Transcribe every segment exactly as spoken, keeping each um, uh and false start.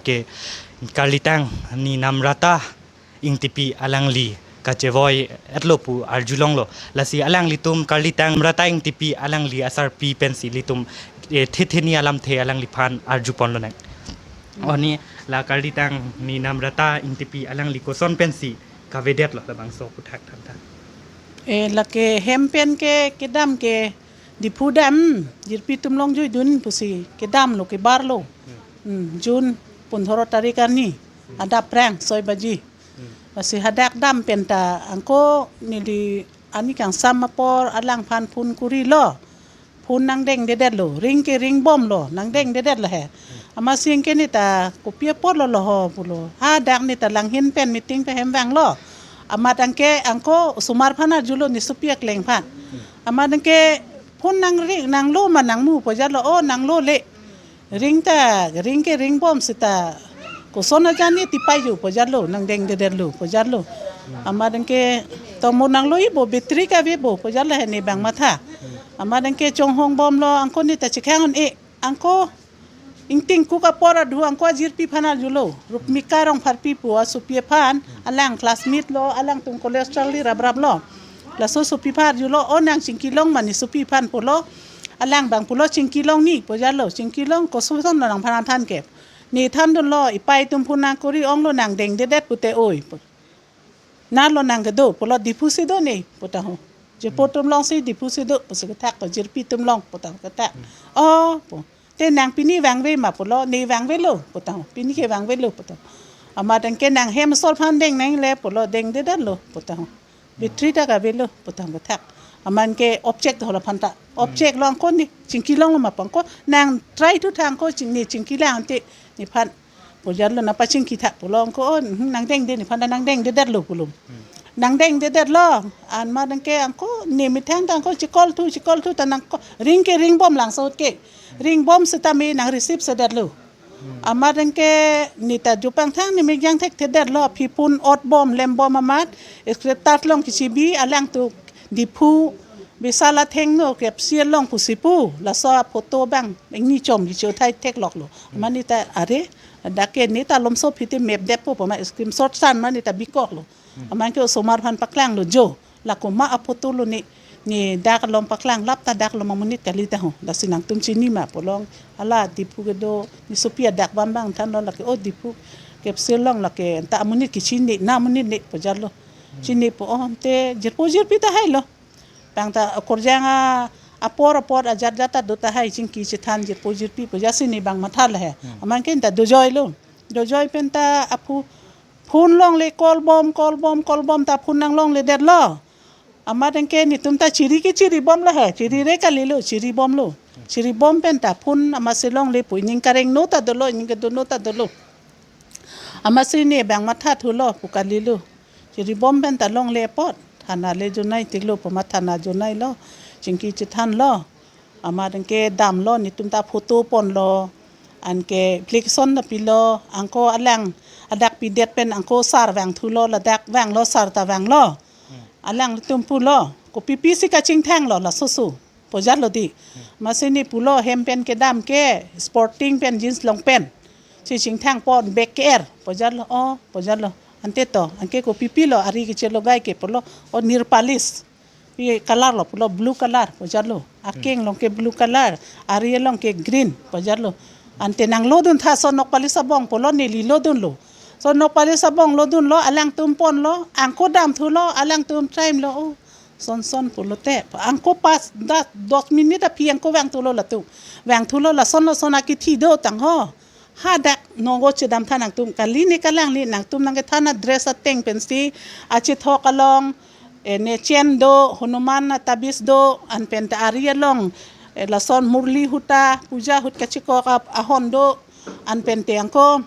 Ke Karlitang ni Namrata Ingtipi alangli kachevoi etlo pu arjulonglo. Lasi alanglitum Karlitang Namrata Ingtipi alangli asarpi pensi ilitum, eh, thetheni alamthe alangliphan arjuponlonang. Oni la Karlitang ni Namrata Ingtipi alangli koson pensi kavedetlo labangso aphuthak thantha. Eh, lake hem pen ke kedam ke Diphu dam, jirpi atum longjuidun pusi kedamlo, kebarlo. Hmm, June pondro tarik arni, adap rang soi baji. Lasi hadak dam penta angko neli ani kangsam apor alangphan phone korilo. Phone nangdengdedetlo, ring ke ringbomlo, nangdengdedetlo he. Amatsi anke neta kopi apotlo lo ho pulo. Hadak neta langhin pen meeting pen hem vanglo. Amat anke angko osomar aphan arjulo, nesopi akleng aphan. Amat anke phone nangring, nanglo ma nangmu pu ajatlo, o nanglo le. Ring ta, ring ke ringbom seta koson ajan ne tipai ju pu ajatlo, nangdengdedetlo pu ajatlo. Amat anke tomo nanglo-i bo, battery kave bo pu ajatlo he ne bang matha. Amat anke chonghongbomlo, angko neta chikhang un-e, angko ingting kuk apor adhu angko ajirpi aphan arjulo, Rupmika Rongpharpi pu asopi aphan, alang classmate lo, alangtum college charli rapraplo. Laso asopi aphan arjulo, o nang chingkilong ma nesopi aphan pulo, alang bang pulo chingkilong ni pu ajatlo, chingkilong koson lo nangphan than ke. Ne thandunlo, ipai atum phone nangkori onglo, nangdengdedet pute oi. Nalo nang kedo pulo, Diphu si do ne pu ta ho. Jirpo atum alongsi Diphu si do pusi kethak to, jirpi atum along pu ta ho kethak. O pu. Te nang pini vangve ma pulo, ne vangvelo pu ta ho. Pini ke vangvelo pu ta ho. Amat anke nang hem asor aphan deng nangle pulo, dengdedetlo pu ta ho. Battery ta kavelo pu ta ho kethak. Amat anke object hol aphan ta. Object lo angko ne chingkilonglo ma pu angko nang try thu tha angko ching, ne chingkilang te nephan pu ajatlo, nangpachingki tha pulo angko, o, hmm, nangdengde, nephan ta nangdengdedetlo pulo. Nangdengdedetlo, amat anke angko ne methang ta angko chikol thu, chikol thu ta nangko ring ke ringbom, langso ke ringbom seta me nang receive sedetlo. Amat anke neta jupang thang ne me jang thekthedetlo, aphi phone otbom lembom amat, script along kechibi, alangtum Diphu Bisala thengno kepsi along pusi pu, laso aphoto bang ingni chom kecho thai thekloklo. Amat neta are, dak ke neta lomso aphi te map detpo pu ma screenshot san ma neta bikoklo. Amat ke osomar aphan paklanglo jo, la komat aphoto lo ne, ne dak along paklang, lap ta dak along amonit kali ta ho. Lasi nangtum chini ma pulo, hala Diphu kedo, nesopi adak bam bang thanlo, lake o Diphu kepsi along lake ta amonit kechini, na amonit ne pu ajatlo. Chini pu, o te jirpo jirpi ta hailo. Bang ta akorjang a, apor apor ajat jat ta do tahai, chingki chethan jirpo jirpi pu ajatsi ne bang matha le he. Amat anke ta dojoilo. Dojoi penta aphu phone longle, call bom, call bom, call bom ta phone nanglongledetlo. Amat anke netum ta chiri ke chiribomlo he, chirire kalilo, chiribomlo. Chiribom penta phone amatsi longle pu, ining karengno ta dolo, ining kedono ta dolo. Amatsi ne bang matha thulo pu kalilo. Chiribom penta longle apot, thana le jonai tiklo pu ma thana jonailo, chingki chethanlo. Amat anke damlo, netum ta photo ponlo. Anke application ta pilo, angko alang adak pidet pen angko sar vangthulo, ladak vanglo, sar ta vanglo. Alangtum pulo, kopi pisi kachingthanglo laso aso pu ajatlo di. Amatsi ne pulo, hem pen kedam ke sporting pen, jeans long pen si chingthang pon, bag ke-er pu ajatlo, o pu ajatlo. Ante to, anke kopi pilo, ari kechelogai ke pulo, o nail polish. Pi color lo pulo, blue color pu ajatlo. Akeng along ke blue color, ari along ke green pu ajatlo. Ante nanglodun tha, lason nok polish abong pulo, neli lodunlo. Lason nok polish abong lodunlo, alangtum ponlo, angko damthulo, alangtum try-lo, o son son pulote, angko pas das dos minute aphi angko vangthulo latum. Vangthulo, lason lason akithi do tang ho. Hadak nongo chedam tha nangtum, kali ne kalangli, nangtum nangkethan adress ateng pensi, achethok along, eh, ne chen do, Hanuman atabis do, anpen ta ari along, eh, lason murli ahut ta, puja ahut kachikok ap ahon do, anpen te angko,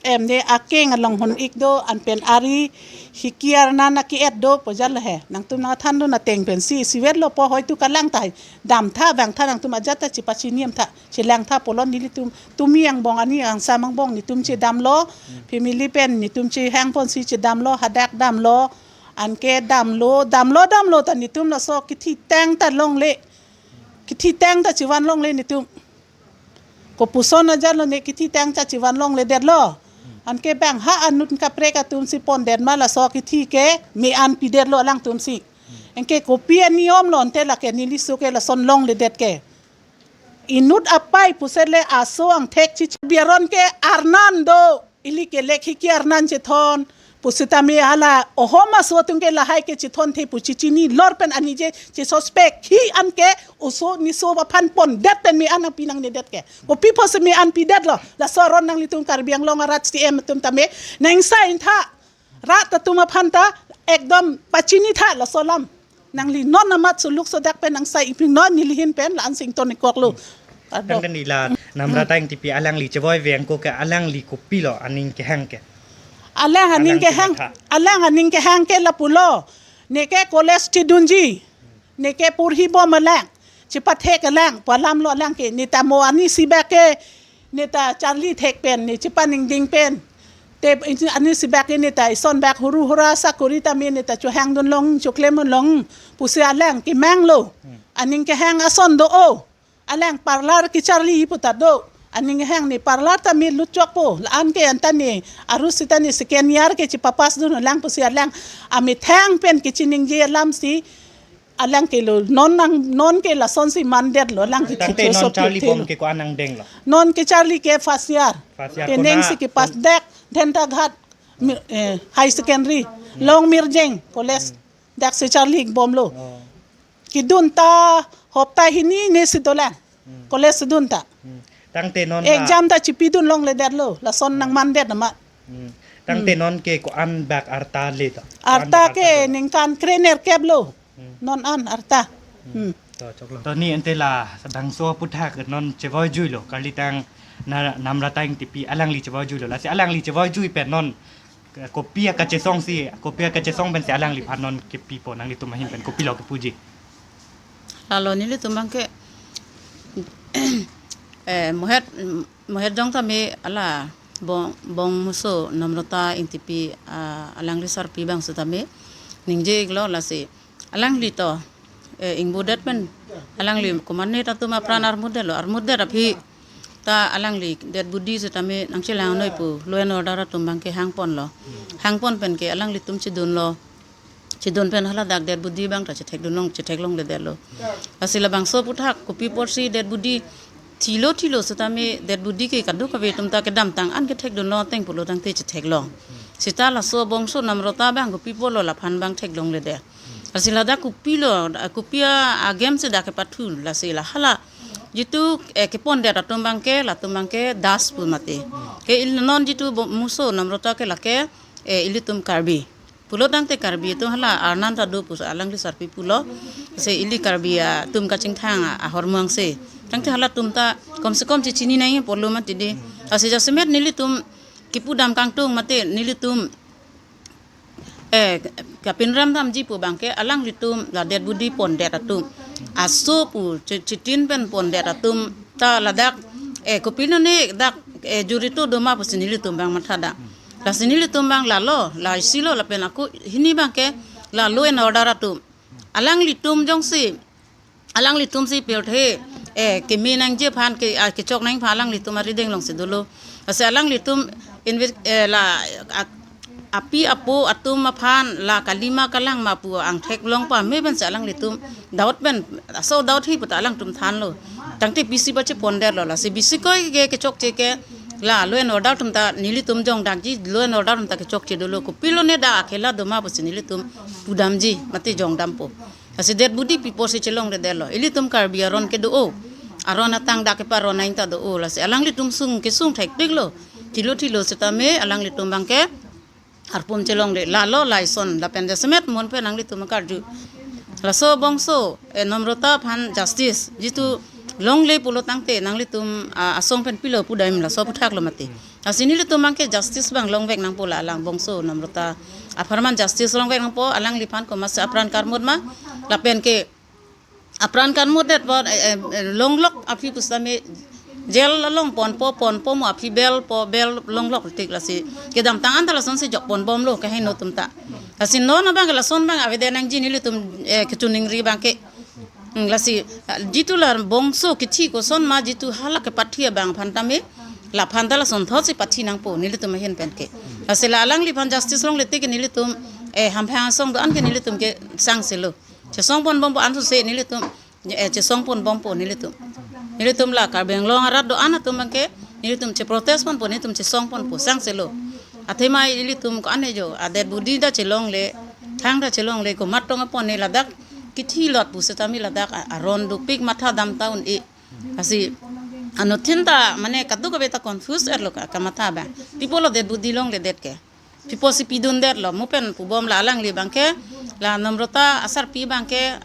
em, ne akeng along hon ik do, anpen ari hiki arnan aki-et do pu ajatlo he. Nangtum nangthandun ateng pensi, isivet lo po, hoitu kalang tahai. Dam tha, vang tha, nangtum ajat ta chepachini em tha, chelang tha pulo, nelitum tumi angbong, ani angsam angbong netum chedamlo, family pen netum chehang ponsi chedamlo, hadak damlo, anke damlo, damlo, damlo ta netum laso kethitang ta longle, kethitang ta chevan longle netum. Kopuson ajatlo ne kethitang ta chevan longledetlo. Anke bang ha anut kaprek atum si pondet ma laso kithi ke me-an pidet lo alangtum si. Anke kopi aniyom lo ante lake neli so ke lason longledet ke. Inut apai pusi le aso angthek chichi Karbi aron ke arnan do. Ili ke lekhi ke arnan chethon. Pusitame hala ohom aso atum ke lahai ke chethon the pu chechini lor pen anije che suspect hi anke oso niso aphan pondet pen me-an nangpi nangnedet ke. Kopi pusi me-an pidet lo. Laso aron nanglitum Karbi Anglong arat C M atum tame nangsa intha. Rat atum aphan ta ekdom pachini tha laso alam. Nangli non amat suluk sodak pen nangsa iping non nelihin pen la-an si ington ikok lo. Ado. Tangte neli la Namrata Engtipi alangli chevoi veng ko ke alangli kopilo aning kehang ke. Alang aning Alang kehang, chematha. Alang aning kehang ke lapulo. Neke college thidunji. Neke porhi bom alang. Chepathek alang, pu alam lo alang ke. Neta mo ani sibak ke. Neta charli thek pen, ne chepaningding pen. Te ani sibak ke neta ison bak huru hura sakori tame neta chohangdun long, choklem long. Pusi alang kemang lo. Hmm. Aning kehang ason do o. Alang parlar kecharli pu ta do. Aning hang ne parlar tame lutchok po. La-an ke anta ne arus sita ne second year ke chepapass dun lang pusi alang amethang pen kechiningje alam si alang ke lo non nang non ke lason si mandet lo alang ke Tangte chicho non so charli phe bom lo. Ke ko-an nangdeng lo. Non kecharli ke first year. First year Penang kona si kepass dak Dentaghat mir, eh, high secondary. Long Mirjeng college. Dak si charli bom lo. Oh. Kedun ta hopta hini ne si dolang. Hmm. College si dun ta. Hmm. Tangte non la Exam ta chipidun longledet lo. Lason nangmandet nama. Hmm. Tangte Hmm. non ke ko-an bak arta le ta. Ko-an Arta bak ke arta le. Ningkan krenerkep lo. Hmm. Non an arta. Hmm. Hmm. To choklo. To ni ante la bangso aputhak non chevoi jui lo. Karli tang na Namrata Engtipi alangli chevoi jui lo. Lasi alangli chevoi jui pen non kopi akachesong si, kopi akachesong pen si alangliphan non kepi po nanglitum ahin pen kopilo kepuji. Lalo nelitum abang ke, eh, mohet, mohet jong tame hala bong, bongso Namrata Engtipi, ah, alangli sarpi bang setame ningje iklo lasi alangli to, eh, ingbudet pen alangli komatne ta atum apran armutdet lo, armutdet aphi ta alangli dead body setame nangchelang noi pu law and order atum abang ke hangpon lo. Hangpon pen ke alanglitum chedun lo. Chedun pen hala dak dead body abang ta chethekdun long, chethek longledet lo. Lasi labangso aputhak kopi apotsi dead body thilo thilo setame dead body ke kadokave atum ta kedamtang an kethekdun lo ateng pulo tangte chethek long. Seta laso bongso Namrata abang kopi apotlo laphan abang thek longledet. Lasi ladak kopilo, kopi a, agem si dak kepathu, lasi la hala. Jitu, eh, kepondet atum abang ke, latum abang ke Das pu mati. Ke il non jitu bo-, muso Namrata ke lake, eh, ilitum Karbi. Pulo tangte Karbi atum hala arnan ta do pusi alangli sarpi pulo. Se ili Karbi atum kachingthang a, ahormu angse. Tangte halatum ta kom se kom chechini nangji pulo mati di. Lasi jasemet nelitum kipudam kangtung mati nelitum eh, kapinram damji pu abang ke alanglitum la dead body pondet atum. Aso pu chi-, chitin pen pondet atum ta ladak, eh, kopilo ne dak, eh, jurito doma pusi nelitum abang matha da. Lasi nelitum abang lalo, la isi lo lapen ako hini abang ke la law and order atum. Alanglitum jongsi alanglitum si pirthe, eh, keme nangji aphan ke, ah, kechok nangji aphan alanglitum arideng along si dolo. Lasi alanglitum inve-, eh, la, a-, api apo atum aphan la kalima kalangma pu angthek long pame pen si alanglitum doubt pen, aso doubt hi pu ta alangtum thanlo. Tangte P C pachepondet lo lasi P C koi ke kechokche ke la law and order atum ta nelitum jongdakji law and order atum ta kechokche dolo kopilo ne dak akhela doma pusi nelitum pudamji mati jongdampo. Lasi dead body pi apotsi chelongledet lo. Ilitum Karbi aron kedo o. Aron atang dak keparon nangta do o. Lasi alanglitum sung kesung thekpik lo. Thilo thilo setame alanglitum abang ke arpum chelongle lalo lason lapen jasemet mon pen nanglitum karju. Laso bongso, eh, Namrata aphan justice. Jitu longle pulo tangte nanglitum, ah, asong pen pilo pudam laso aputhak lo mati. Lasi nelitum abang ke justice abang longvek nangpo la alang bongso Namrata apharman justice longvek nangpo alangliphan komatsi apran karmut ma lapen ke apran karmutdet po, eh, eh, eh, longlok aphi pusitame jail along ponpo ponpo mo aphi bail po bail longlok tik lasi kedamtang anta lasonsi jok ponbomlo kaheno atum ta. Lasi non abang lason abang avedet nangji nelitum, eh, kechiningri abang ke. Hmm, lasi, ah, jitu la bongso kithi koson ma jitu hala kepathi abang aphan tame, Laphan ta lasonthotsi pathi nangpo nelitum ahin penke. Lasi la alangliphan justice longle tike nelitum, eh, hamphang asong do-an ke nelitum ke sangselo. Chesong ponbompo ansose nelitum, eh, chesong ponbompo nelitum. Nelitum la Karbi Anglong arat do-an atum abangke nelitum che protest ponpo, nelitum chesong ponpo sangselo. Athema ilitum ko-an ejo, adet budi ta chelongle, thang ta chelongle, komat tong apon ne ladak kithilot pusitame ladak a-, aron dopik matha dam ta un-e. Lasi anuttin ta mane kadokave ta confuse etlo ka, kamatha abang. Pi apotlo det budi longledet ke? Pi apotsi pidundetlo? Mo pen pubom la alangli abangke, la Namrata asarpi abangke,